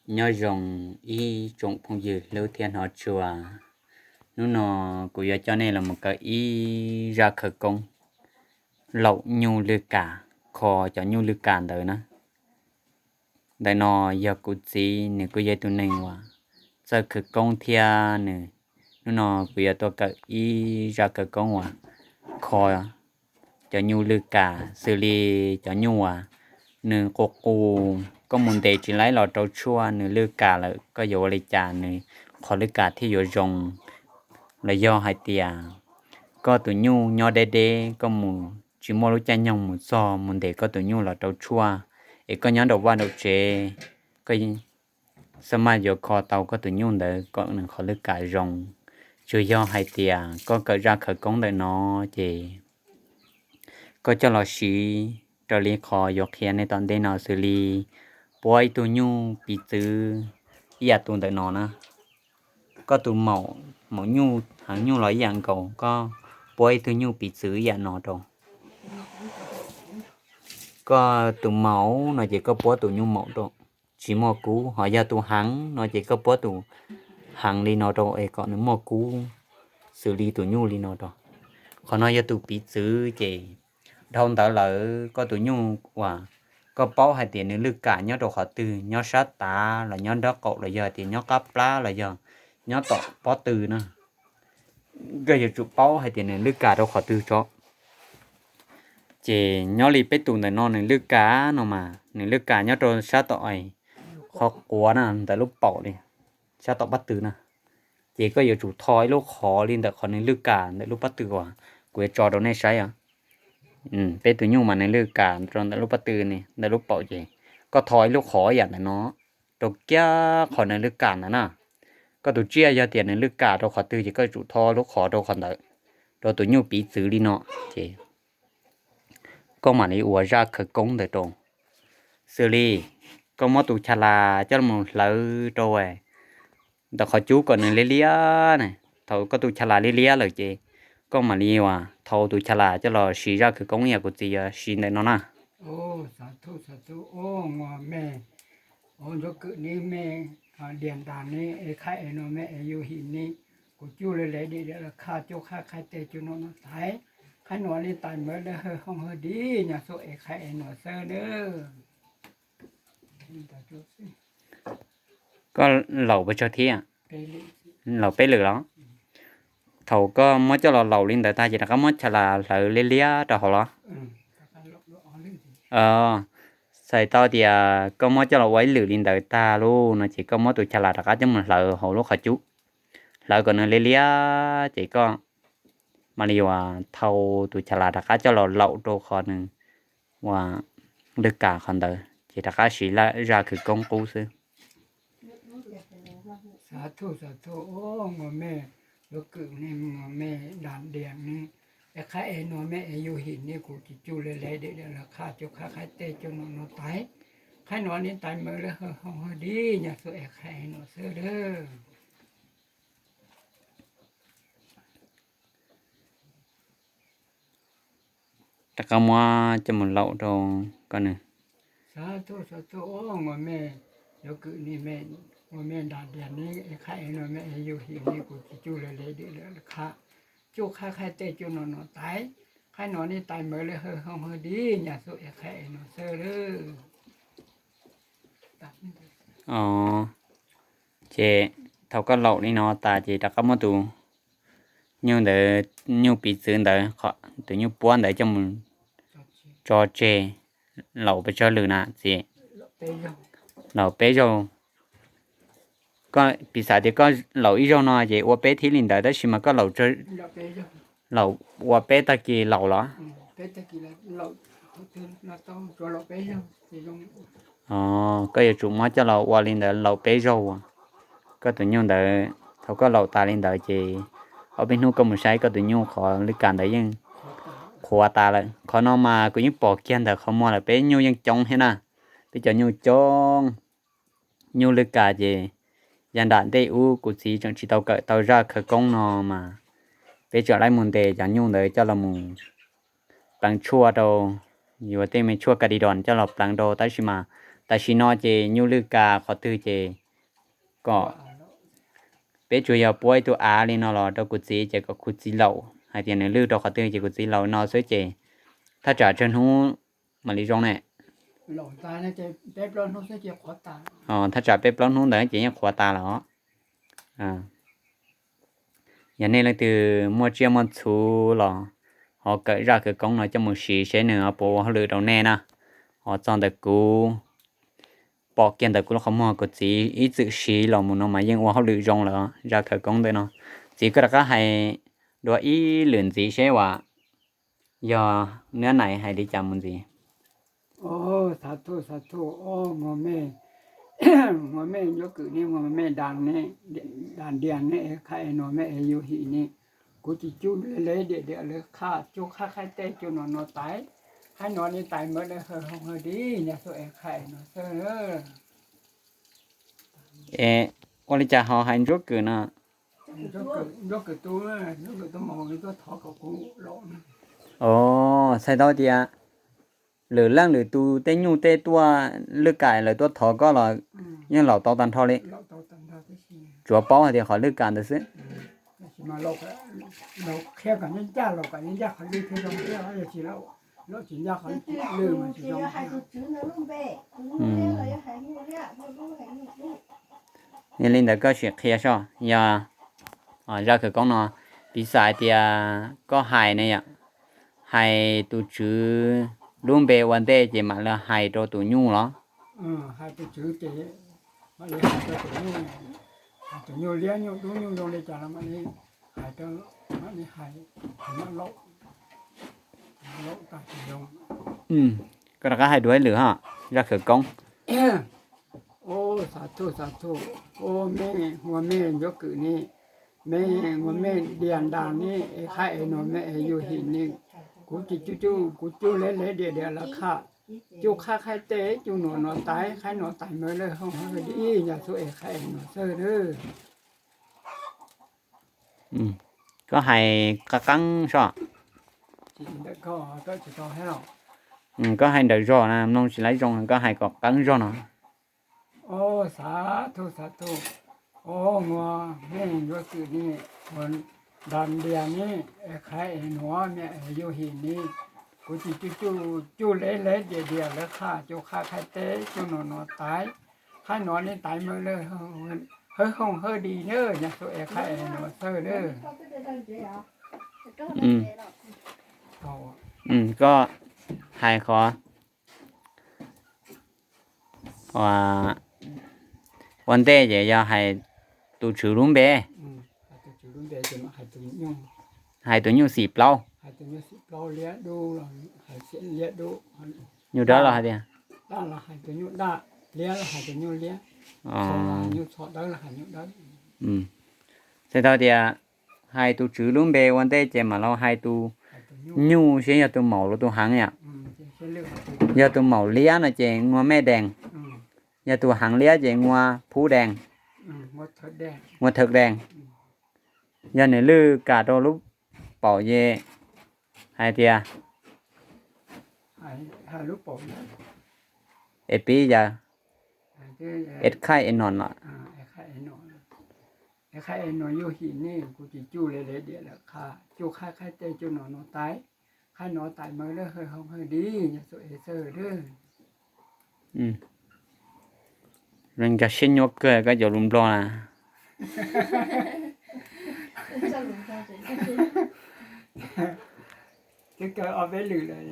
Nyob zoo ib tsoom phooj ywg hlub thiab hnov tshua. Hnub no kuv yuav coj nej los mus kawm ib zaj khawv koob laum nyuj lwj kam, kho cov nyuj lwj kam ntawd na. Ntawm no yog kuv txiv, nws kuj yog ib tug neeg uas txawj khawv koob thiab nws, hnub no kuv yuav tuaj kawm ib zaj khawv koob uas kho cov nyuj lwj kam, xws li cov nyuj uas nws qus qus, koj mus ntes tsis laib los rau tshuaj nws lwj kam lawm, koj yuav ua li cas nws qhov lwj kam thiaj yuav zoo? Los yog hais tias koj tus nyuj nyob deb deb, koj mus tsis muaj lub caij nyoog mus txog mus ntes koj tus nyuj los rau tshuaj, es koj nyob nraum vaj nraum tsev, koj xab maj yuav kho tau koj tus nyuj ntawd kom nws qhov lwj kam zoo. Tsuas yog hais tias koj kawm zaj khawv koob ntawm no ces koj coj los siv raws li qhov yuav qhia nej tom ntej no, xws li puab ib tug nyuj piv txwv ib yam tus ntawm no na. Koj tus maum, maum nyuj heev nyuj los ib yam nkaus, koj puab ib tug nyuj piv txwv ib yam no rau. Koj tus maum no ces koj puab tus nyuj maum rau, tsis muaj kub, ho yog tus heev no ces koj puab tus heev li no rau es kom nws muaj kub xws li tus nyuj li no rau. Qhov no yog tus piv txwv ces dhau ntawd lawm koj tus nyuj uas koj paub hais tias nws lwj kam nyob rau qhov twg, nyob sab tav los nyob nraub qaum los yog tias nyob qab plab los yog nyob tom pob tw na, koj yuav tsum paub hais tias nws lwj kam rau qhov twg tso. Ces nyob li peb tus ntawm no nws lwj kam no mas nws lwj kam nyob rau sab tom qhov quav na, ntawm lub paum li, sab tom pob tw na. Ces koj yuav tsum tho ib lub qhov li ntawm qhov nws lwj kam ntawm lub pob tw uas kuv yuav tso rau nej saib os. Peb tus nyuj mas nws lwj kam rau ntawm lub pob tw ne, ntawm lub paum ces koj tho ib lub qhov yam ntawm no rau kiag qhov nws lwj kam ntawd na. Koj tus tsiaj yog tias nws lwj kam rau qhov twg ces koj yuav tsum tho lub qhov rau qhov ntawd, rau tus nyuj piv txwv li no, ces koj mam li ua zaj khawv koob ntawd rau. Xws li koj muab tus cha las coj los hlawv rau ntawm qhov cub kom nws liab liab na. Thaum koj tus cha las liab liab lawm ces koj mam li uas thau tus cha las coj los siv zaj khawv koob yam kuv txiv yuav siv ntawm no na. Xav thuj xav thuj, o, mej, o, Ntsuag Kwm ne mej, Dias Ntas ne, es qhaib es no mej es Yug Him ne, kuv cuj le le dim dim lawv khaj cuj qhaib qhaib tej cuj nom nom tais, qhaib nom li tais mawv le hawj hooj hawj dim nyag xuj es qhaib es nom xawb nawb. Koj laum pes tsawg thiab? Laum peb lwm los? Thaum koj muab coj los laum li ntawd tag ces rov qab muab cha las hlawv liab liab rau hauv los? Txhais tau tias koj muab coj los ua ib lwm li ntawd tag lauj no ces koj muab tus cha las rov qab coj mus hlawv hauv lub qhov cub, hlawv kom nws liab liab ces koj mam li uas thau tus cha las rov qab coj los laum rau qhov nws ua lwj kam qhov ntawd ces rov qab siv zaj khawv koob qub xwb. Xav thuj xav thuj, o, mej, Ntsuag Kwm ne, mej, Dias Ntas ne, es qhaib es no mej es Yug Him ne, kuv cuj cuj le le dim dim lawv khaj cuj qhaib qhaib tej cuj nom nom tais, qhaib nom li tais mawv le hawj hooj hawj dim nyag xuj es qhaib es nom xawb nawb. Rov qab muab coj mus laum rau koj nws. Xav thuj xav thuj, o, mej, Ntsuag Kwm ne, mej, Dias Ntas ne, es qhaib es no mej es Yug Him ne, kuv cuj cuj le le dim lawv khaj cuj qhaib qhaib tej cuj nom nom tais, qhaib nom li tais mawv le hawj hooj hawj dim nyag xuj es qhaib es nom xawb nawb. Ces thaum koj laum li no tas ces rov qab muab tus nyuj ntawd, nyuj piv txwv ntawd, tus nyuj puab ntawd coj mus tso tseg. Laum pes tsawg lwm na txiv? Laum peb zaug. Koj piv xam tias koj laum ib zaug no ces ua peb thib li ntawd, tab sis mas koj laum, laum ua peb tag kis laum los? Koj yuav tsum muab coj los ua li ntawd laum peb zaug. Koj tus nyuj ntawd, thaum koj laum tas li ntawd ces ob peb hnub koj mus saib koj tus nyuj qhov lwj kam ntawd yeej qhuav tas lawm. Qhov no mas kuv yeej pom kiag ntawm qhov muag lawm, peb nyuj yeej coob thiab na. Peb cov nyuj coob, nyuj lwj kam ces yav nram ntej ub kuv txiv tseem tsis tau kawm tau zaj khawv koob no mas peb tseem laib mus ntes cov nyuj ntawd coj los mus pleev tshuaj rau, yuav tej me tshuaj ka di dos coj los pleev rau, tab sis mas Tam sim no ces nyuj lwj kas qhov twg ces kom peb tsuas yog puab ib tug av li no los rau kuv txiv ces kom kuv txiv laus, hais tias nws lwj rau qhov twg ces kuv txiv laus no xwb ces thaj tsam tsawg hnub mam li zoo ne? Thaj tsam peb plaub hnub ntawd ces yeej qhuav tas lawm. Yog nej leej twg muaj tsiaj muaj txhu los ho kawm zaj khawv koob no coj mus siv seb nws ho puas ua hauj lwm rau nej na. Ho txog ntawm kuv pom kiag ntawm kuv lub qhov muag kuv txiv ib txwm siv los mus no mas yeej ua hauj lwm zoo lawm zaj khawv koob ntawm no. Txiv, koj rov qab hais dua ib lwm ntxiv seb uas yog nab nais hais li cas mus ntxiv. Xav thuj, xav thuj, o, muag mej, muag mej Ncuab Kwm ne, muag mej Das ne, Das Dias ne, es qhai es nuav mej es yug him ne, kuv tsis cuj le le diam diam lawv qha, cuj qhab qhaib teb cuj nuav nuav taiv, qhaib nuav ne taiv mawv le hawj hooj hawj di, nyag xuj es qhai es nuav xwb. Es ua li cas ho hais Ntsuab Kwm no? Ntsuab Kwm tu, Ntsuab Kwm tuaj mus tuaj thov kom kuv laus. Os, txhais tau tias lwm leej lwm tus tej nyuj tej tuaj lwj kam lawv tuaj thov koj los yeej laus tau tag nrho li. Tsuav paub hais tias qhov lwj kam ntawd xwb. Yog li ntawd koj sim qhia soj, yog zaj khawv koob no, piv xam hais tias koj hais ne yom, hais tus tswv lub npe ua ntej ces mam li hais rau tus nyuj los? Tus nyuj liab nyuj dub nyuj zoo li cas los mam li hais, mam li hais, hais mam laus. Koj rov qab hais dua ib lwm ho, zaj khawv koob. Xav thuj, xav thuj, o, mej muag mej Ncuab Kwm ne, mej muag mej Dias Das ne, es qhai es nuav mej es yug him ne, kuv tsis cuj, kuv cuj le le diam diam lawv qha, cuj qhab qhaib teb cuj nuav nuav taiv, qhaib nuav taiv mawv le hawj hooj hawj di, nyag xuj es qhai es nuav xwb. Koj hais qeeb qeeb soj. Koj hais nrawm zog na mloog tsis laib zoo, koj hais kom qeeb zog no. Xav thuj, xav thuj, o, muag mej Ncuab Kwm ne, muag Das Dias ne, es qhai es nuav mej es yug him ne, kuv tsis cuj, cuj le le diam diam lawv qha, cuj qhab qhaib teb cuj nuav nuav taiv, qhaib nuav ne taiv mawv le hawj hooj hawj di na, nyag xuj es qhai es nuav xwb. Koj hais qhov ua ntej ces yog hais tus tswv lub npe, hais tus nyuj xim plaub, nyuj dawb los hais tias, txhais tau tias hais tus tswv lub npe ua ntej ces mam los hais tus nyuj seb yog tus maum los tus heev yom. Yog tus maum liab no ces muag mej Dees, yog tus heev liab ces muag Phub Dees, muag Thawv Dees. Yog nws lwj kam rau lub paum ces hais tias es pib yawg, es qhaij es nom los. Es qhaij es nom yug him ne, kuv tsis cuj le le diam lawv qha, cuj qhaib qhaib teb cuj nom nom taiv, qhaib nom taiv mawv le hawj hooj hawj di, nyag xuj es xwb. Zoo nkag siab nyuaj kawg koj cov lus Nplog na. Twb kawg ob peb lwm lawm.